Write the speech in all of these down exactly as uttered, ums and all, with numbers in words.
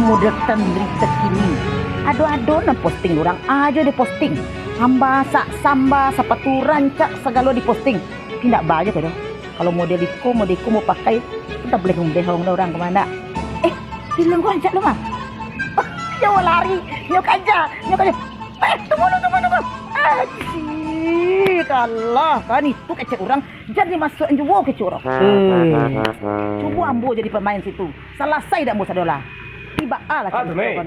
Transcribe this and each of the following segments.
Model trending terkini. Ado-ado nan posting urang, ajo diposting. Samba, sak samba, sapatu rancak, sagalo diposting. Indak bae ko doh. Kalau model iko, model iko mau pakai, kita boleh umbeh orang, orang kemana? Eh, film ko rancak lo mah. Nyo lari, nyo kaja, nyo kaja. Eh, tunggu lu, tunggu, tunggu. Aji, kalah kan itu kecek urang. Jadi masuak juo kecek urang. Hmm. Cubo ambo jadi pemain situ. Salasai dak ambo sadolah. Tibo alah. Ah, tu, Mei.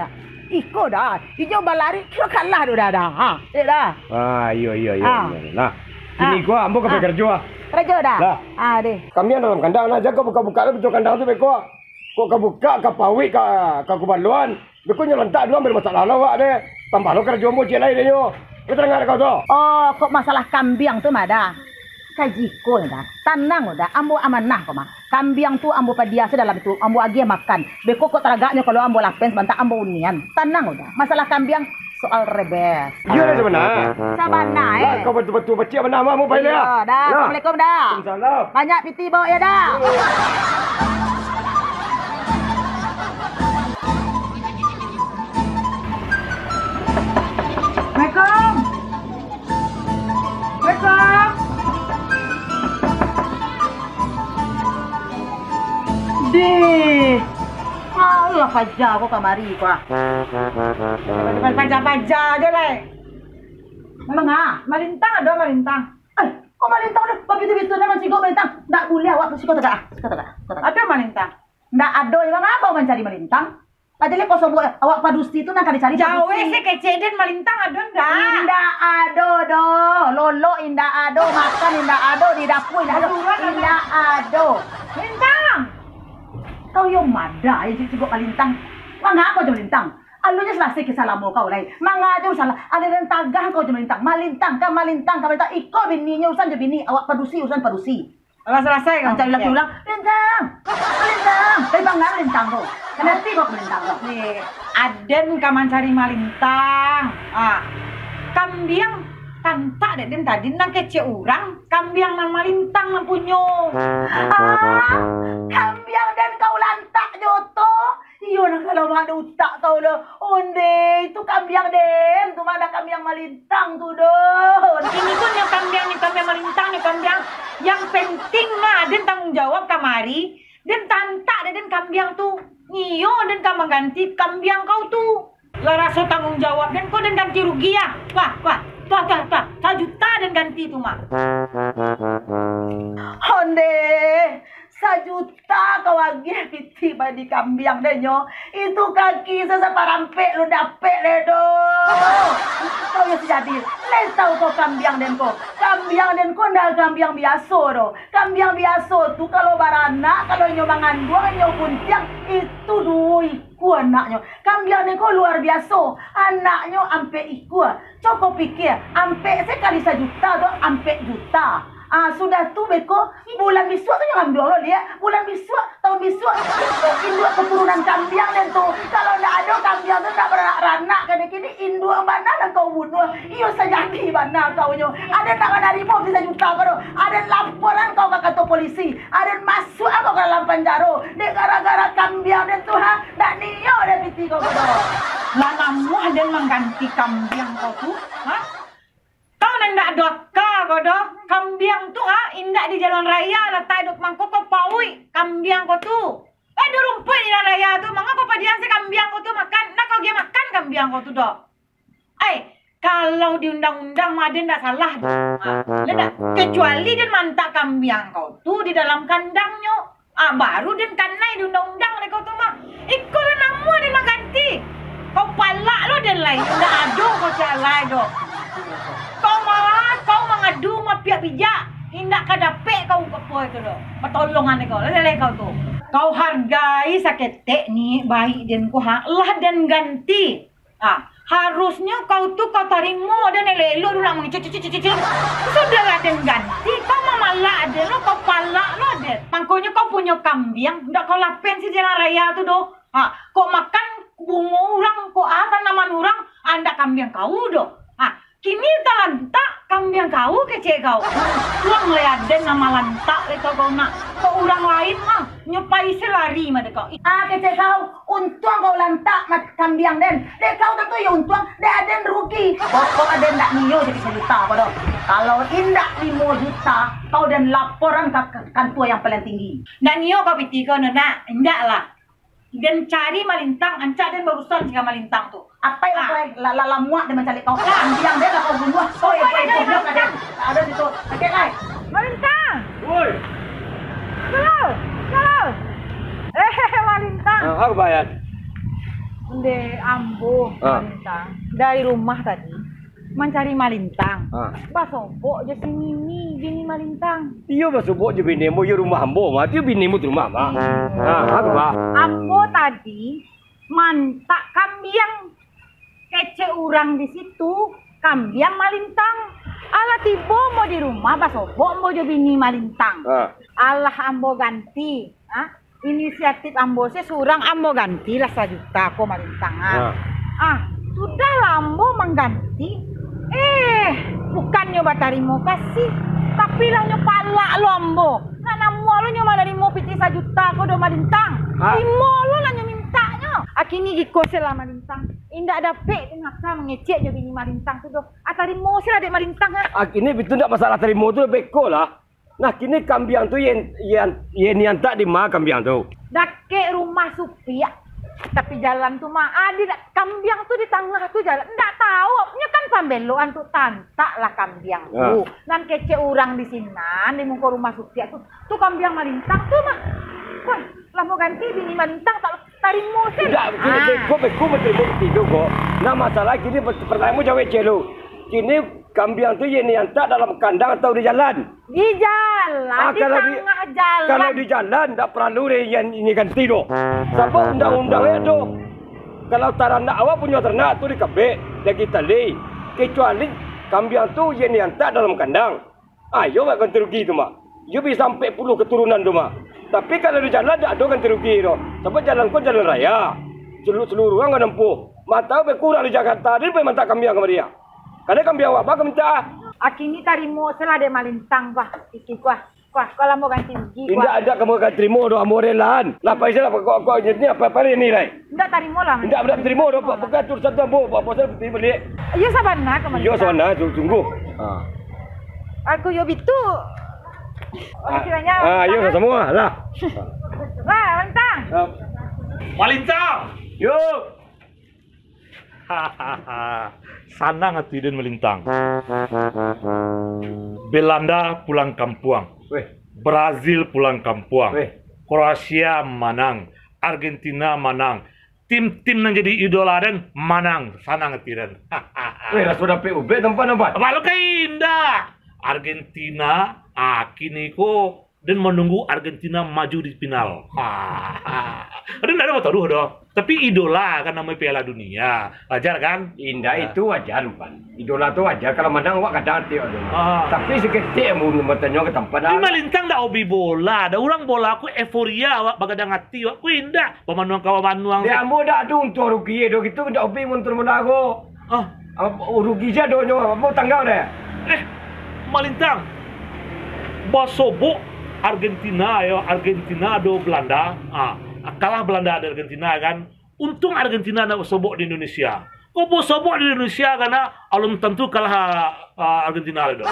Iko dah, inyo balari, kiro kalah tu dah, dah. Ha, eh, dah. Ah, iyo, iyo, iyo, Ah. iyo. Nah, Ah. kini ko ambo ka Ah. karajo, ah. Karajo dah. Dah. Ah, deh. Kami yang dalam kandang, nah, jago buka-buka lah, bejo kandang tu beko. Kok ka buka, ka pawik, ka, ka kubaluan. Beko nyo lantak dulu, ambo masalah lah awak deh. Tambah lo karajo ambo ciek lai deh nyo. Kau tangah kau tu. Oh, kok masalah kambiang tu mah dah. Kaji ko dah. Tanang dah. Ambo amanah ko mah. Kambiang tu ambo padia se dalam tu, ambo agiah makan. Beko kok taragaknyo kalau ambo lapen sabanta ambo unian. Tanang udah. Masalah kambiang, soal rebes. Iyo dah sabana. Sabana, Lah, eh. kau batua-batua pacik bana mah, mau pai Iyo, lah. dah. Lah. Assalamualaikum, dah. Waalaikumsalam. Banyak piti bawa ya, dah. Assalamualaikum. Assalamualaikum. Deh. Alah, paja ko kamari ko, ah. Paja-paja ajo lai. Manga, malintang ado malintang. Eh, kok malintang dah? Babitu-bitu dah mancigok malintang. Ndak buliah awak tu, siko tagak, ah. Siko tagak, siko tagak. Ado malintang? Ndak ado, manga kau mancari malintang? Tadi leh kau sobuik, awak padusi tu nan ka dicari Jauh padusi. se kecek den, malintang ado ndak? Indak ado doh. Lolok indak ado, makan indak ado, di dapua indak ado. Buruan, Indak ado. Malintang. Kau yo mada aja cigok malintang. Manga kau jo malintang? Alunyo salasai kisah lamo kau lai. Manga jo salah. Aliran tagah kau jo malintang. Malintang ka malintang ka malintang. Iko bininyo urusan jo bini, awak padusi urusan padusi. Alah, salasai kau. Mancari laki urang, lintang, lintang. Dari bangga lintang tu. Kanai kau lintang tu. Ni, aden ka mancari malintang. Ah. Kambiang tantak dek den tadi nan kecek urang, kambiang nan malintang nan punyo. Ah, kambiang den kau lantak jo tu. Iyo, nan kalau mak ado utak kau lo. Onde, itu kambiang den, tu mah ado kambiang malintang tu doh. Ini pun yang kambiang ni, kambiang malintang ni, kambiang yang penting mah den tanggung jawab kamari, den tantak deh den kambiang tu. Iyo, den ka mangganti kambiang kau tu. Lah raso tanggung jawab den, kau den ganti rugi ah. Wah, wah, tuah, tuah, tuah. Sajuta den ganti tu mah. Onde, sajuta kau agiah piti badi kambiang deh nyo. Itu kaki sa-, saparampek lu dapek deh doh. Kau yo sajadi, lai tau kau kambiang den ko. Kambiang den ko ndak kambiang biaso doh. Kambiang biaso tu kalau baranak, kalau inyo manganduang, inyo kuntiang, itu duo ikua anaknyo. Kambiang den ko luar biaso. Anaknyo ampek ikua. Cubo pikia, ampek se kali sajuta tu ampek juta. Ah, sudah tu beko, bulan bisuak tu jangan ambiang lo, liak. Bulan bisuak, tahun bisuak, itu induak keturunan kambiang den tu. Kalau ndak ado kambiang tu ndak baranak-ranak, kini-kini induak bana nan kau bunuah. Iyo sajadi bana kau nyo. Aden ndak manarimo sajuta kau tu. Aden laporan kau ka kantua polisi. Aden masuak kau ka dalam panjaro. Dek gara-gara kambiang den tu, ha? Ndak nio deh piti kau ko doh. Lah namuah den mangganti kambiang kau tu, ha? Kau nan indak doka kau doh. Kambiang tu, ha, indak di jalan raya latak dek mangko kau pauik kambiang kau tu. Eh, di rumpuik di jalan raya tu, manga kau padiang se kambiang kau tu makan, ndak kau agiah makan kambiang kau tu doh. Ai, kalau di undang-undang mah den ndak salah doh. Ha, ndak. Kecuali den mantak kambiang kau tu di dalam kandangnyo. Ah, baru den kanai di undang-undang dek kau tu mah. Iko lah namuah den mangganti. Kau palak lo den lai, ndak ado kau cak lai doh. Kau mah, kau mangadu mapiak bijak, indak ka dapek kau apo itu doh. Patolongan dek kau, lai, lai kau tu. Kau hargai saketek ni, baik den ko ha, lah den ganti. Ah, harusnyo kau tu kau tarimo den elok-elok dulu nak mangicik-cicik-cicik. Sudahlah den ganti, kau mamalak den lo, kau palak lo den. Mangkonyo kau punyo kambiang, ndak kau lapen se jalan raya tu doh. Ha, kok makan bungo urang, kok ah tanaman urang, ah, ndak kambiang kau doh. Ha, kini talantak kambiang kau kecek kau. Pulang lai aden nan malantak lai kau, kau nak. Kok urang lain mah. Nyo pai se lari mah dek kau. Ah, kecek kau, untuang kau lantak mat-, kambiang den. Dek kau tantu iyo untuang, dek aden rugi. Pokok aden ndak nio jadi sajuta ko doh. Kalau indak limo juta, kau den laporan ka, ka kantua yang paling tinggi. Ndak nio kau pitih ko, nak? Indak lah. Den cari malintang, ancak den barusan jo malintang tu. Apai lah kau, eh, la-, la-, lamuak den mancaliak kau. Kambiang den lah kau bunuah. Oi, oi, oi, bunuah ka den. Ado situ. Sakik, ai. Malintang! Woi! Kalau! Kalau! Eh, malintang! Ah, apo, Yan? Nde, ambo, ah, malintang. Dari rumah tadi, mancari malintang. Ah. Basobok jo si Nini, bini malintang. Iyo, basobok jo bini ambo, iyo rumah ambo mah. Iyo bini ambo tu rumah mah. Ah, apo, Pak? Ambo tadi mantak kambiang. Kecek urang di situ, kambiang malintang. Alah tibo ambo di rumah, basobok ambo jo bini malintang. Ah. Alah ambo ganti, ah. Inisiatif ambo se surang, ambo gantilah sajuta ko malintang, ah. Ah. Ah, sudahlah ambo mangganti. Eh, bukannyo batarimo kasih, tapi lah nyo palak lo ambo. Nak namuah lo nyo manarimo pitih sajuta ko do malintang. Ah. Timo lo lah nyo mintaknyo. Akini giko se lah malintang. Indak dapek tu ngaka mangecek jo bini malintang tu doh. Ah, tarimo se lah dek malintang, ah. Ah, kini bitu ndak masalah tarimo tu, beko lah. Nah, kini kambiang tu Yen, Yen, Yeni antak di ma kambiang tu? Dakek rumah Supiak. Tapi jalan tu mah, ah, di da-, kambiang tu di tangah tu jalan. Ndak tahu, nyo kan pambelokan tu tantak lah kambiang tu. Ah. Nan kecek urang di sinan, di muko rumah Supiak tu, tu kambiang malintang tu mah. Wah, lah mau ganti bini malintang, tak tarimo se. Indak, kini beko, beko batarimo kito ko. Nah, masalah kini per-, pertanyaan mu jawab celo. Kini kambiang tu Yeni antak dalam kandang atau di jalan? Di jalan, ah, di tangah jalan. Kalau di jalan, ndak paralu deh Yeni ganti doh. Sabab undang-undang ado. Kalau taranak awak punyo taranak tu dikabek, daging tali. Kecuali kambiang tu Yeni antak dalam kandang. Ah, iyo awak ganti rugi tu mah. Iyo bisa ampek puluah katurunan tu mah. Tapi kalau di jalan, ndak ado ganti rugi tu. Sabab jalan ko jalan raya. Selu-, saluruah urang ka nampuah. Mantau be kurang di Jakarta, dia pai mantak kambiang kamari, ah. Kadang kambiang awak ba ka mintak, ah. Akini tarimo se lah dek malintang, kuah. Iki, kuah. Kuah, kuah lah ambo ganti rugi, kuah. Indak, indak, kamu akan tarimo doh, ambo relaan. Lah, pai se lah, kok, kok, ni apa, apa ni, lai? Indak tarimo lah, indak, indak tarimo doh, bukan urusan tu, ambo, ambo se lah putih baliak. Iyo, sabana, kamari. Iyo, sabana, su-, sungguh. Ah. Aku yo bitu. Ah, iyo, samo lah. Lah, malintang. Ah. Malintang. Yo. Sanang ati den malintang. Belanda pulang kampuang. Weh. Brazil pulang kampuang. Weh. Kroasia manang. Argentina manang. Tim-tim nan jadi idola den manang. Sanang ati den. Weh, raso dapek ubek tampan, tampan. Malu ka indak. Argentina, ah, kini ko den manunggu Argentina maju di final. Ha. Ado ndak ado bataruah doh. Tapi idola kan namo Piala Dunia. Wajar kan? Indak, itu wajar, Pan. Idola tu wajar. Kalau manang awak kadang ati awak tu. Ah. Tapi saketek mun batanyo ka tampan. Tapi malintang ndak hobi bola. Ado urang bola ko euforia awak bagadang ati. Awak ko indak. Pamanuang kawan manuang. Dek ambo ndak ado untuang rugi doh. Gitu ndak hobi mun nonton bola ko. Ah. Rugi se adonyo, ambo tanggang deh. Eh, malintang. Basobok Argentina, yo, Argentina do Belanda. Ah, kalah Belanda dari Argentina kan. Untung Argentina ndak basobok di Indonesia. Kok basobok di Indonesia kan, ah, alun tantu kalah, ah, Argentina do.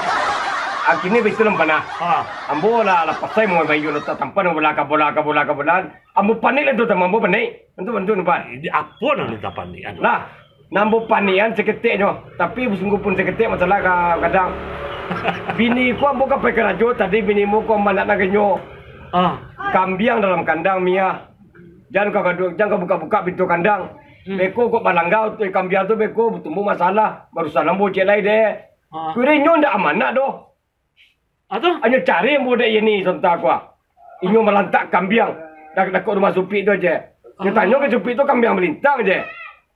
Akhirnyo baitulah, Pan. Ah. Ambo lah, lah pasai mau main bola tampan, bola ka bola, ka bola, ka bola. Ambo panik lah tu, ambo panik. Bantu, bantu, nampak? Ini apo nan minta panik, anu? Lah, nan ambo panikan saketeknyo, tapi sungguahpun saketek masalah ka-, kadang. Bini ko ambo ka pai karajo, tadi bini ambo ko mandak naganyo. Ah. Kambiang dalam kandang, Mia. Jan ka gaduah, jan ka buka-buka pintu kandang. Hmm. Beko kok balangga tu, kambiang tu beko batumbuah masalah. Barusan ambo cek lai deh. Ah. Kurinyo ndak amanah doh. Atuh? Anyo cari ambo dek Yeni sonta ko ah. Inyo malantak kambiang dak-, dakek rumah Supik tu je. Nyo tanyo ka Supik tu kambiang malintang je.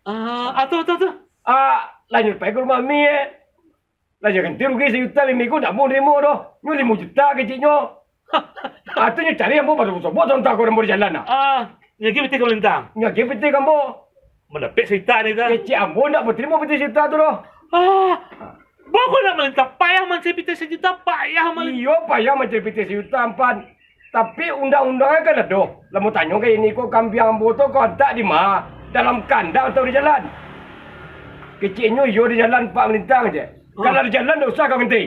Ah, atuh, atuh, atuh. Ah, lah nyo pai ka rumah Mie. Lah nyo ganti rugi sajuta limo ko ndak mau narimo doh. Nyo limo juta keceknyo. Ah, tu nyo cari ambo basobok sonta ko ambo di jalan ah. Ah, nyo agi pitih ka malintang. Nyo agi pitih ka ambo. Mandapek sajuta ni tu. Kecek ambo ndak batarimo pitih sajuta tu doh. Ah, Baa kok nak malintang, payah mancari pitih sajuta, payah mal- Iyo, payah mancari pitih sajuta, Ampan. Tapi undang-undang kan ado. Lah ambo tanyo ka ini ko, kambiang ambo tu kau antak di ma? Dalam kandang atau di jalan? Keceknyo iyo di jalan, Pak Malintang, je. Ah. Kalau di jalan ndak usah kau ganti.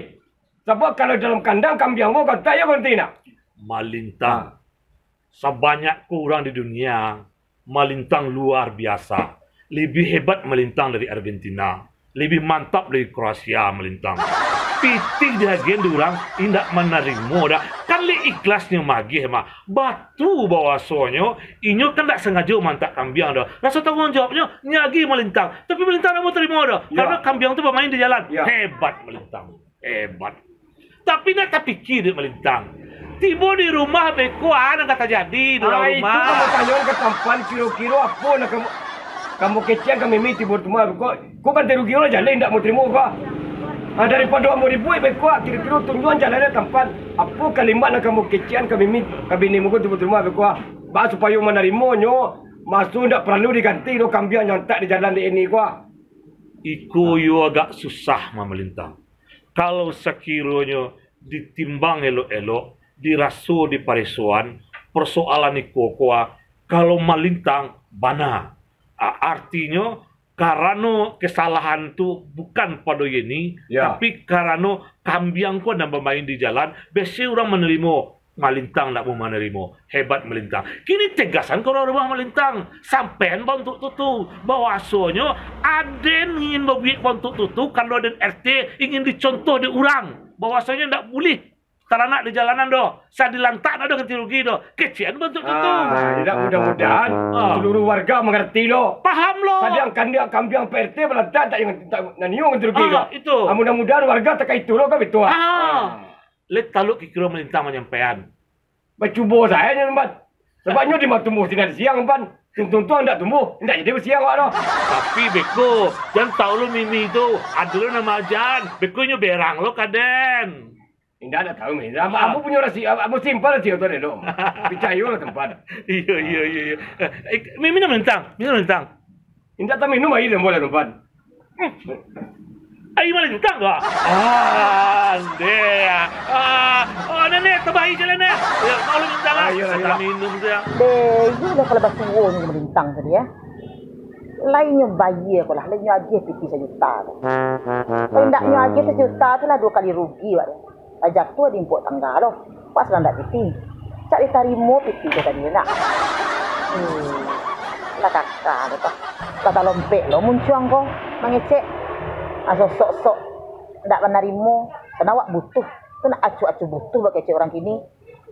Sabab kalau dalam kandang kambiang ambo kau antak iyo kau ganti nak. Malintang. Ah. Sabanyak ko urang di dunia, Malintang luar biasa. Lebih hebat Malintang dari Argentina. Lebih mantap dari Kroasia Malintang. Pitih diagian di urang, indak manarimo dak. Kan lek ikhlasnyo magih mah. Batu bahwasonyo, inyo kan dak sangajo mantak kambiang dak. Raso tangguang jawabnyo, nyo agih Malintang. Tapi Malintang ndak mau tarimo dak. Ya. Karano kambiang tu bamain di jalan. Ya. Hebat Malintang. Hebat. Tapi nak tapikia dek Malintang. Tibo di rumah beko, ah, nan ka tajadi di urang Ah, itu rumah. Kamu tanyo ka tampan, kiro-kiro apo nak kamu, kamu kecekan ka Mimi tibo di rumah beko. Ko kan terugi lah jaleh indak mau terimo ko. Ah, daripado ambo ribuik beko, kiro-kiro tunjuan jalan nan tampan. Apo kalimat nan kamu kecekan ka Mimi, ka bini muko tibo di rumah beko. Ba supayo manarimonyo, maso indak paralu diganti doh kambiang nyo antak di jalan dek ini ko. Iko yo agak susah, Malintang. Kalau sakironyo ditimbang elok-elok, diraso diparesoan, persoalan iko ko, kalau Malintang bana. A-, artinyo, karano kesalahan tu bukan pado Yeni, Ya. tapi karano kambiang ko nan bamain di jalan, biaso urang manarimo, Malintang ndak mau manarimo. Hebat Malintang. Kini tegasan ka urang rumah Malintang. Sampean bantuak tu tu. Bahwasonyo aden ingin babuek bantuak tu tu, kalau aden R T ingin dicontoh dek urang. Bahwasonyo ndak bulih talanak di jalanan doh. Sa dilantak ndak doh ganti rugi doh. Kecekan bantuak tu tu. Ah, indak mudah-mudahan Ah. seluruh warga mangarati lo. Paham lo. Sadang kandiak kambiang Pak R T balantak tak ingat tak nanyo ganti rugi Ah, doh. itu. Ah, mudah-mudahan warga takah itu lo kan betul. Ah. Ah. Lai talok kiro-kiro Malintang manyampaian. Bacubo sajo nyo, Pan. Sababnyo di ma tumbuah sinan siang, Pan. Tuntuang-tuntuang ndak tumbuah, ndak jadi basiang awak tu. Tapi beko, jan tahu lo Mimi tu, ado lo nan maajan. Beko inyo berang lo ka den. Indak, ndak tahu, Mimi. Ambo, Ah. ambo punyo rasi, ambo simpan rasi tu ado. Picayolah, Pan. Iyo, iyo, iyo, iyo. Eh, eh, Mimi nan Malintang, Mimi nan Malintang. Indak taminum aia dek ambo lah, Pan. Aia Malintang ko? Ah, ndeh. Ah, oh, Nenek, tabahi jalan, Nek. Yo, tolong minta lah. Ayo, ayo. Taminum tu yo. Deh, iyo lah kalau batuo nyo Malintang tadi yo. Lai nyo bayia ko lah, lai nyo agiah pitih sajuta tu. Lai ndak nyo agiah sajuta tu lah duo kali rugi awak tu. Lah jatuah di impok tangga tu. Pas lah ndak pitih. Cak ditarimo pitih tu tadi nak. Hmm. Lah kaka tu. Lah talompek lo muncuang ko mangecek. Ah, sok-sok ndak manarimo. Karano awak butuh. Tu nak acuah-acuah butuh bakecek urang kini.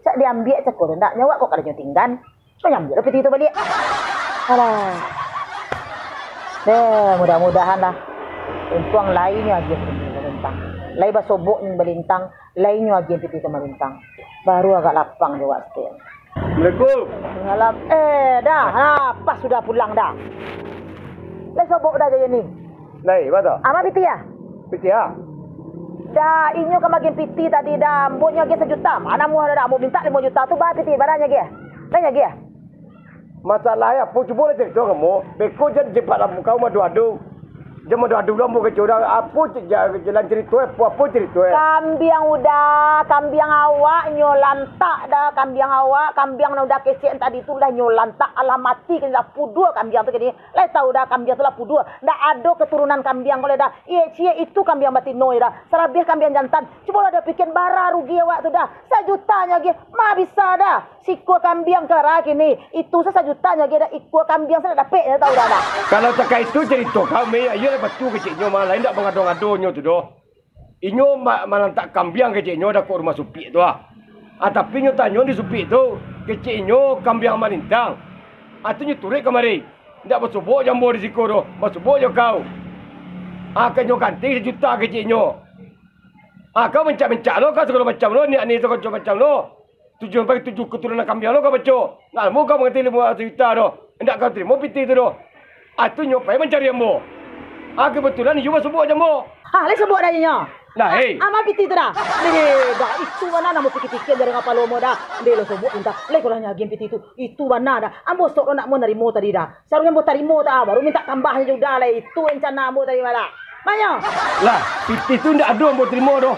Cak diambiak cako tu ndak nyo awak kok kada nyo tinggan. Manyambuik lah pitih tu baliak. Alah. Deh, mudah-mudahan lah. Untuang lai nyo agiah pitih Malintang. Lai basobok nyo Malintang, lai nyo agiah pitih tu Malintang. Baru agak lapang jo awak saketek. Assalamualaikum. Salam. Eh, dah. Ha, pas sudah pulang dah. Lai sobok dah jo ni. Lai, ba tu? Ama pitih ah? Pitih ah? Dah, inyo ka magiah pitih tadi dah. Ambo nyo agiah sajuta. Ma namuah dah, ambo mintak limo juta tu, ba pitih, ba nyo agiah. Nyo agiah. Masalah apo, cubo lah carito ka ambo. Beko jan cepat lah kau madu-adu. Jan madu-adu lah ambo kaco dah. Apo ce-, ja-, jalan carito, apo, apo carito? Kambiang udah, kambiang awak nyo lantak dah, kambiang awak, kambiang nan udah kecek tadi tu lah nyo lantak, alah mati kini lah pudua kambiang tu kini. Lai tahu dah kambiang tu lah pudua. Ndak ado keturunan kambiang ko lai dah. Iye, ciek itu kambiang batino je dah. Salabiah kambiang jantan. Cubolah dah pikia bara rugi awak tu dah. Sajuta nyo agiah. Ma bisa dah. Sikua kambiang kara kini. Itu sa sajuta nyo agiah dah. Ikua kambiang sa ndak dapek nyo tahu dah dah. Kalau takah itu carito kami, iyo lah batua keceknyo mah. Lai ndak mangado-ngadonyo tu doh. Inyo ma-, malantak kambiang keceknyo dakek rumah supik tu ah. Ah, tapi nyo tanyo di supik tu, keceknyo kambiang Malintang. Ah, tu nyo turuik kamari. Indak basobok jo ambo di siko tu, basobok jo kau. Ah, ka nyo ganti sajuta keceknyo. Ah, kau mencak-mencak lo, kau sagalo macam lo, niat ni sagalo macam lo. Tujuan pakai tujuh keturunan kambiang lo kau baco. Nak lamo kau manganti limo ratuih juta tu. Indak kau tarimo pitih tu doh. Ah, tu nyo pai mancari ambo. Ah, kebetulan iyo basobok jo ambo. Ha, lai sobok dah inyo. Nah, hei. Amal pitih tu dah. Deh, dah, itu bana nan ambo pikia-pikia dari kapalo ambo dah. Deh, lo sobok pinta. Lai ko lah nyo agiah pitih tu. Itu bana dah. Ambo sok lo ndak mau narimo tadi dah. Sarunnyo ambo tarimo dah. Baru minta tambahnyo juo dah lai. Itu rencana ambo tadi mah dah. Manyo? Lah, pitih tu ndak ado ambo tarimo doh.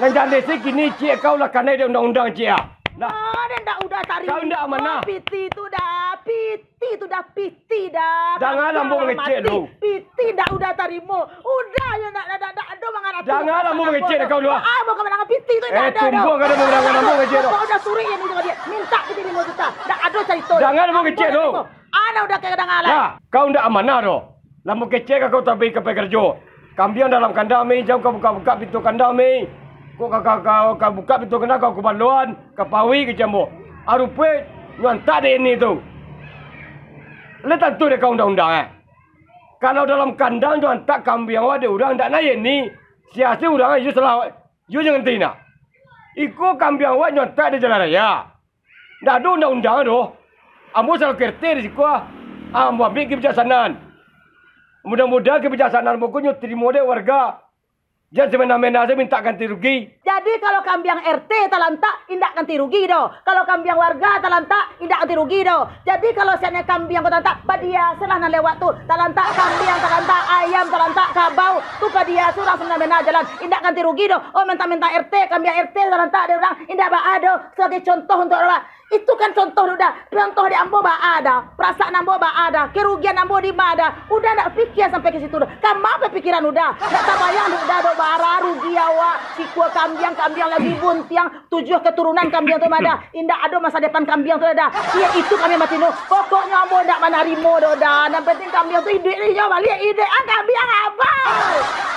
Nan jaleh se kini ciek kau lah kanai dek undang-undang ciek ah. Nah. Ah, den ndak Tarimo. Kau ndak amanah. Piti tu dah, piti tu dah, piti dah. Jangan ambo mangecek dulu. Piti ndak udah tarimo. Udah yo, ndak, ndak, ndak ado mangarati. Jangan ambo mangecek kau dulu, ah. Ah, bukan manangan piti tu, ndak ado. Eh, tumbuang kada manangan ambo mangecek tu. Kau udah suruh yang itu dia. Minta piti limo juta. Ndak ado carito. Jangan ambo mangecek dulu. Ana udah kayak kadang alai. Nah, kau ndak amanah doh. Lah mangecek ka kau tabik ka pai karajo. Kambiang dalam kandang, mei, jam ka buka-buka pintu kandang, mei. Kok ka, ka, ka, ka buka pintu kandang, kau kabaloan, ka pawi kecek ambo. Arupuik, nyo antak dek ini tu. Lah tantu dek kau undang-undang, eh. Kalau dalam kandang nyo antak kambiang awak dek urang, ndak naiak ni. Sia-sia urang, iyo salah, iyo jangan tina. Iko kambiang awak nyo antak di jalan raya. Ndak ado undang-undang doh. Ambo salaku R T di siko, ah. Ambo ambiak kabijaksanaan. Mudah-mudahan kabijaksanaan ambo ko nyo tarimo dek warga. Jan samena-mena sajo mintak ganti rugi. Jadi, kalau kambiang R T talantak, indak ganti rugi doh. Kalau kambiang warga talantak, indak ganti rugi doh. Jadi, kalau sianai kambiang ko talantak, padiasalah nan lewat tu. Talantak kambiang, talantak ayam, talantak kabau. Tu padiasa urang samena-mena jalan. Indak ganti rugi doh. Oh, mintak-mintak R T, kambiang R T talantak dek urang. Indak baa doh. Sabagai contoh untuak urang. Itu kan contoh dek uda. Contoh dek ambo baa da. Parasaan ambo baa da. Karugian ambo di ma da. Uda ndak pikia sampai ka situ doh. Kama pikiran uda. Ndak tabayang dek uda doh bara rugi awak. Sikua kambiang, kambiang lagi buntiang. Tujuah katurunan kambiang tu ma da. Indak ado masa depan kambiang tu da. Iyo itu kambiang batino. Pokoknyo ambo ndak manarimo doh da. Nan penting kambiang tu iduik ni nyo baliak iduik. Ah, kambiang abah.